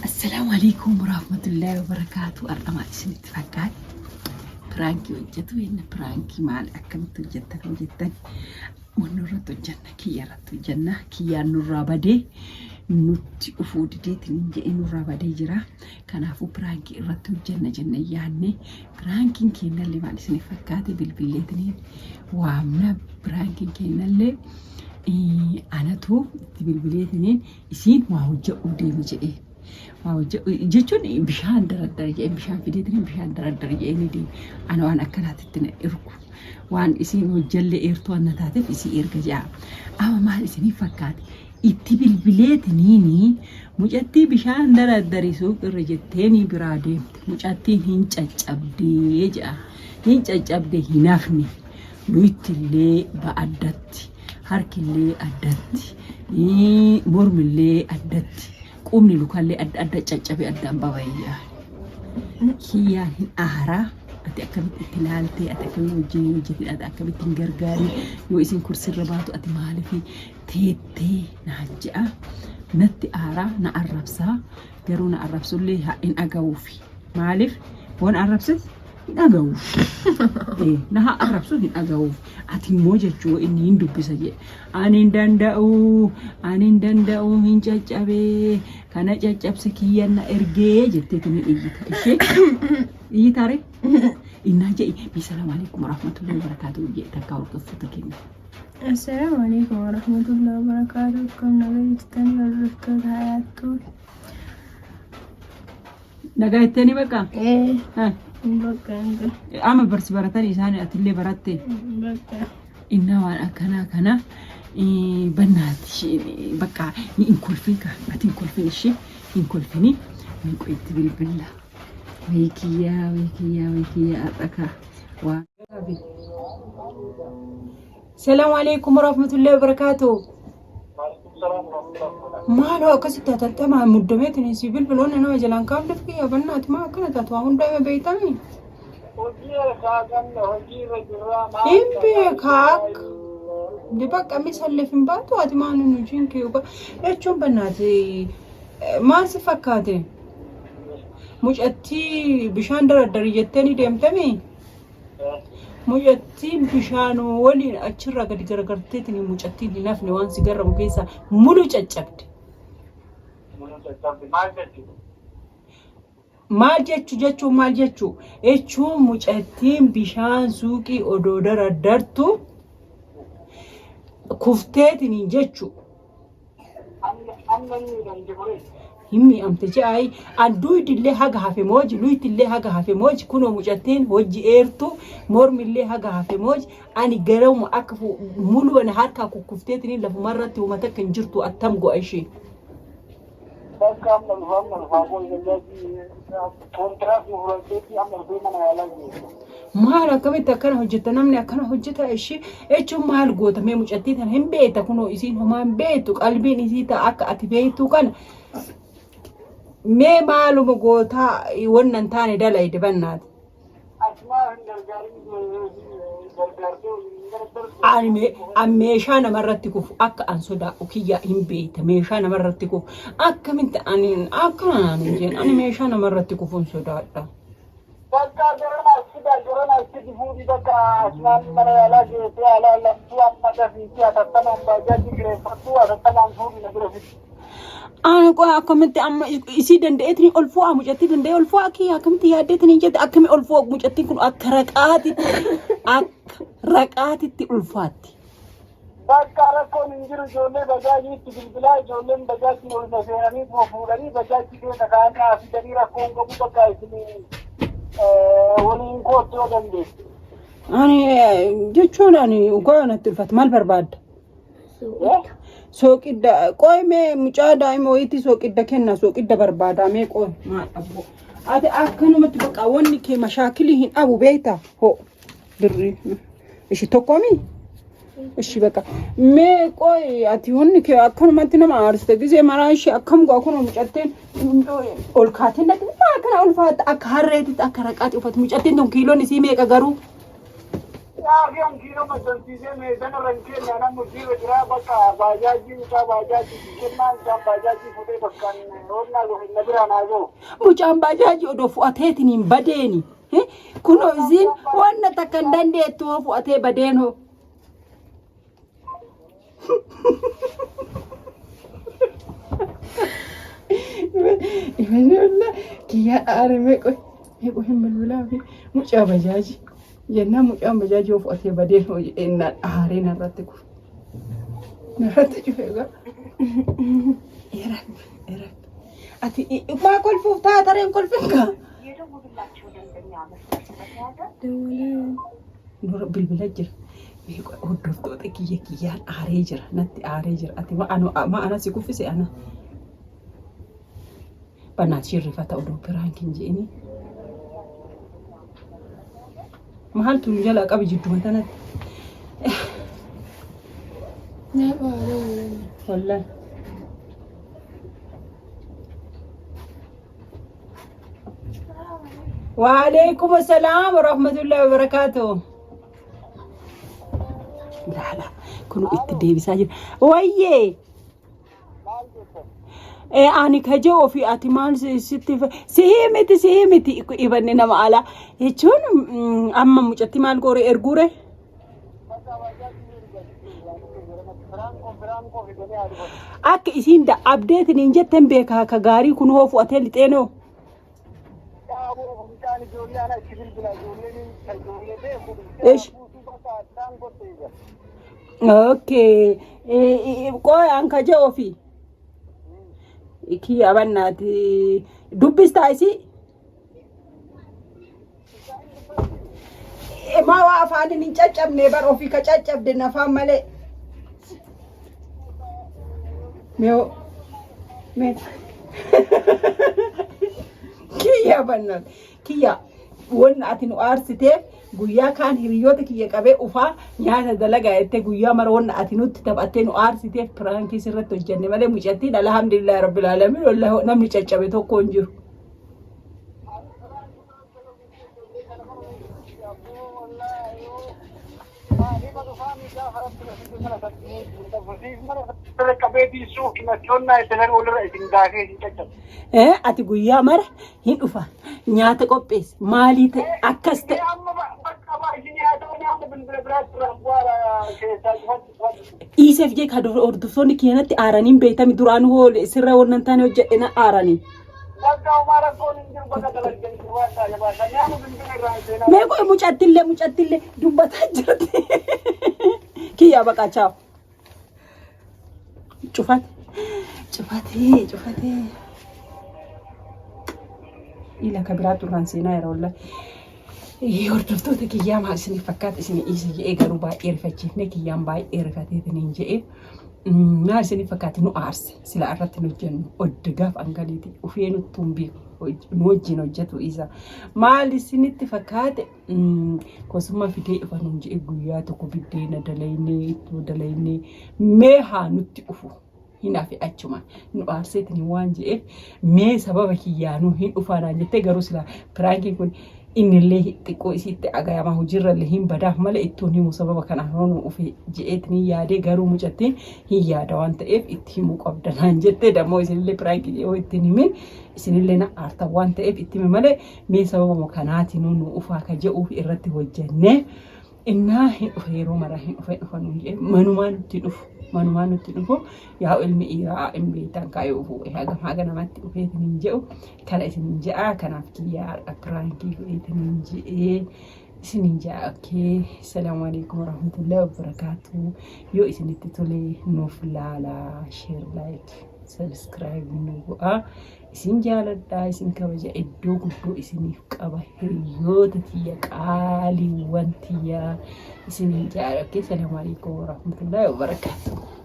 Assalaamu alaikum warahmatullahi wabarakaatu. Har'a maal isinitti fakkaate? Piraankii hojjetu jenna. Piraankii maal akkamitti hojjettan hojjettan? Wanni irratti hojjenna, kiyya irratti hojjenna. Kiyyaan nurraa badee nutti dhufuu dideetiin hin jedhee nurraa badee jira. Kanaafuu piraankii irratti hojjenna jenne yaadne. Piraankiin keenyallee maal isiniif fakkaate? Bilbilleetiin waamna. Piraankiin keenyallee anatu itti bilbileetiniin isiin waa hojjedhuu deemi jedhee. Waa hojjedhu jechuun bishaan daraddara jedhee bishaan fideetiniin bishaan daraddara jedhee ni deemi. Ana waan akkanaatitti na ergu. Waan isiin hojjallee eertuu anna taateef isii erga jedha. Amma maal isiniif fakkaate? Itti bilbileetiniin mucattii bishaan daraddari suuqirra jetteeni biraa deemte. Mucattiin hin caccabdee jedha. Hin caccabde hin hafne. Luytillee ba addatti, harkillee addatti, mormillee addatti, qubni lukallee adda adda caccabe addaan babaye jedha. Kiyyaan hin aaraa. Ati akkamitti itti ilaalte, ati akkamitti wajjin hojjete, ati akkamitti hin gargaarin, yoo isin kursirra baatu ati maaliif teettee naan je'a. Natti aaraa, na arrabsaa, garuu na arrabsullee hin dhaga'uufi. Maaliif? Waan arrabses hin dhaga'uuf. Na haa arrabsu hin dhaga'uuf. Ati immoo jechuu inni hin dubbisa jedhe. Ani hin danda'u, ani hin danda'u, hin caccabee, kana caccabse kiyyan na ergee jetteetu ni iyyita. Ishee iyyitaare? Innaa jedhi bisalaamu alaikum warahmatullahi wabarakatuh jedhe takkaa hordoftoota keenya. Assalaamu alaikum warahmatullahi wabarakatuh. Akkam nagaa jirtanii hordoftoota hayaattuu. Nagaa jetteeni bakka? Ee, Ha, bakka hanga. Amma barsi baratanii isaan atillee baratte. Bakka. Innaa waan akkanaa kana bannaati bakka ni hin kolfin ka ati hin kolfin ishee hin kolfini ni qo'itti bilbilla. Wayii kiyyaa wayii kiyyaa wayii kiyyaa har'a ka waan. Salaamu alaikum warahmatullahi wabarakatuh. Maaloo akkasitti hatattamaa muddameetiin si bilbiloonni nama jalaan kaafneef kiyya bannaati maa akkana taatu waa hundaa hima beeytami. Hojii harkaa qabna hojii irra jirraa maal Hin beekaa akka. Di bakka misalleef hin baatu ati maa nun hojiin kee dhugaa jechuun bannaati maal si fakkaate mucattii bishaan daraddari jettee ni deemtami. Mucattiin bishaanuma waliin achirraa gadi garagarteetiin mucattiin hin hafne waan si garramu keessaa mulu caccabde. Mulu caccabde maal jechuudha? Maal jechu jechuun maal jechu? Jechuun mucattiin bishaan suuqii odoo daraddartu kufteetiin jechu. Amma inni miidhamte kuni. Hin mi'amte je'aayi. An duydillee haga hafe mooji luytillee haga hafe mooji kunoo mucattiin hojji eertu mormillee haga hafe mooji ani garuma akka mulu ana harkaa kukkufteetiin lafumarratti homa takka hin jirtu attam go'a ishee. Bakka amma dhufa amma dhufaa qoy bajaajii kontiraat nu fudhatteetti amma dhufee mana yaalaa geessa. Maal akkamitti akkana hojjetta namni akkana hojjeta ishee jechuun maal goota mee mucattii tana hin beekta kunoo isiin homaa hin beektu qalbiin isii ta'a akka ati beektu kana mee maaluma gootaa wanna hin taane dalayde bannaati. Asumaa hin gargaarin gargaartee hin gargaartu. Ani an meeshaa namarratti kufu akka an sodaadhu kiyya hin beekta meeshaa namarratti kufu akkamitti ani akkana naan hin jeen ani meeshaa namarratti kufuun sodaadha. Bakka garana as fidaa garana as fidi fuudhii bakka asumaan mana yaalaa geessee alaa lamtuu amma dafiitii hatattamaan baajaajii kireeffadhuu hatattamaan fuudhii na bira fidi. Ani qoy akkamitti amma isii danda'eetiin ol fu'a mucattii danda'ee ol fu'a kiyya akkamitti yaaddeetiin hin jette akkami ol fu'a mucattiin kun akka raqaatitti akka raqaatitti ulfaatti. Bakka rakkoon hin jiru ijoollee bajaajiitti bilbilaa ijoolleen bajaajii olma seenanii fuudhanii bajaajii keessa kaa'anii haa fidanii rakkoon qabu bakka isin waliin koottu yoo dandeesse. Ani jechuun ani dhugaa natti ulfaata maal barbaadda? Sooqidda qoy mee mucaa daa'ima wayiitti sooqidda kenna sooqidda barbaada mee qoy maal abbo ati akkanumatti bakka wanni kee mashaakilii hin dhabu beekta ho birrii ishi tokkoomi ishi bakka mee qoy ati wanni kee akkanumatti nama aarsite gisee maraa ishee akkam go'a kunoo mucatteen ol kaatee natti maa akkana ulfaatta akka harreetitti akka raqaatti uffatu mucatteen tun kiiloon isii meeqa garuu. Yaaqii hankiinoo maxxansiisee meeshaan irra hin kenne anam hojiirra jira bakka baajaajii mucaa baajaajii kennaa mucaan baajaajii fuudhee bakka hoonnaa godhe na biraa naa gahu. Mucaan baajaajii odoo fu'ateetiin hin badeeni. Kunoo isiin wanna takka hin dandeettu hoo fu'atee badeen hoo. Kiyyaa aare meeqo meeqo hin bilbilaa fi mucaa bajaajii jennaan mucaan bajaajii of atee badeen hoo jedheen aaree narratti kufe. Narratti cufe egaa. Erabbi erabbi. Ati maa kolfuuf taatareen kolfin kaa. Nura bilbila jira. Meeqa hordoftoota kiyya kiyyaan aaree jira. Natti aaree jira. Ati ma anu ma ana si kuffise ana. Banaat shirrifata odoo piraank hin je'ini. Maaltu nu jalaa qabi jidduma tanatti. Wallahi. Waalaikum assalam warahmatullahi wabarakatuh. Laala kun itti deebisaa jira. Wayyee. Ani ka jiru ofii ati maal sitti sihii miti sihii miti ibanne nama alaa jechuun amma mucatti maal goore erguure. Akka isiin da abdeetiin hin jetten beekaa ka gaarii kun hoo fu'atee lixeenoo. Ish. Okay. Qoy an ka jedhu ofii. Kiyya bannaati. Dubbistaa isii? Maa waa afaanin hin caccabne bar ofii ka caccabde nafaan malee. Mee mee kiyya bannaat kiyya wanna ati nu aarsiteef guyyaa kaan hiriyoota kiyya qabee ufaa nyaata dalagaa jettee guyyaa mara wanna ati nutti taphattee nu aarsiteef piraankii sirratti hojjenne malee mucattiin alhamdulillah rabbil alamin wallahi namni caccabe tokko hin jiru. Ati guyyaa mara hin dhufa nyaata qopheessi maalii ta'e akkas ta'e. Dhiiseef jee kan hordoftoonni keenyatti aaraniin beektami duraan hoo sirra wannan taane hojjedhe na aaranii. Mee qoy mucattillee mucattillee dubbataa jirti. Kiyyaa baqaa chaaw. Cufate cufate cufate. Ila ka biraatu irraan seenaa yeroo wallahi. Hordoftoota kiyyaa maal isiniif fakkaata isin dhiise je'ee garuu baay'ee rifachiifne kiyyaan baay'ee rifateetiin hin je'ee. Maal isiniif fakkaata nu aarse sila irratti nu hojjennu odda gaaf angaliiti ufee nuttuu hin beeku nu wajjin hojjetu isa. Maal isinitti fakkaate kosummaa fidee dhufa nuun je'ee guyyaa tokko biddeena dalaynee ittoo dalaynee mee haa nutti dhufu. Hin hafe achuma nu aarseetiin waan je'eef mee sababa kiyyaanuu hin dhufaa naan jettee garuu silaa piraankiin kun innillee xiqqoo isiitti agayama hojiirrallee hin badaaf malee ittuun himu sababa kanaan hoo nu dhufe je'eetiin yaadee garuu mucattiin hin yaada waan ta'eef itti himuu qabda naan jettee dammoo isinillee piraankii yoo ittiin himin isinillee na aartan waan ta'eef itti hime malee mee sababuma kanaatinuu nu dhufaa ka je'uuf irratti hojjennee Innaa hin dhufa yeroo maraa hin dhufa hin dhufa nuun jedhe manumaa nutti dhufu manumaa nutti dhufu yaa ilmi dhiiraa hin beektan kaayoo fuudhe hagam haga namatti dhufeetiin hin jedhu kana isin hin jedha kanaaf kiyyaa har'a piraankii godheetiin hin jedhee isin hin jedha okkee salaamu alaikum warahmatullahi wabarakaatu yoo isinitti tole nuuf laalaa sheer laayik sabiskiraayib nu godhaa Isin jaaladha, isin kabaja, iddoo guddoo isiniif qaba. Hiriyoota tiyya qaaliiwwan tiyya isinin jaaladha. Salaamu alaikum warahmatullahi wabarakaatuh.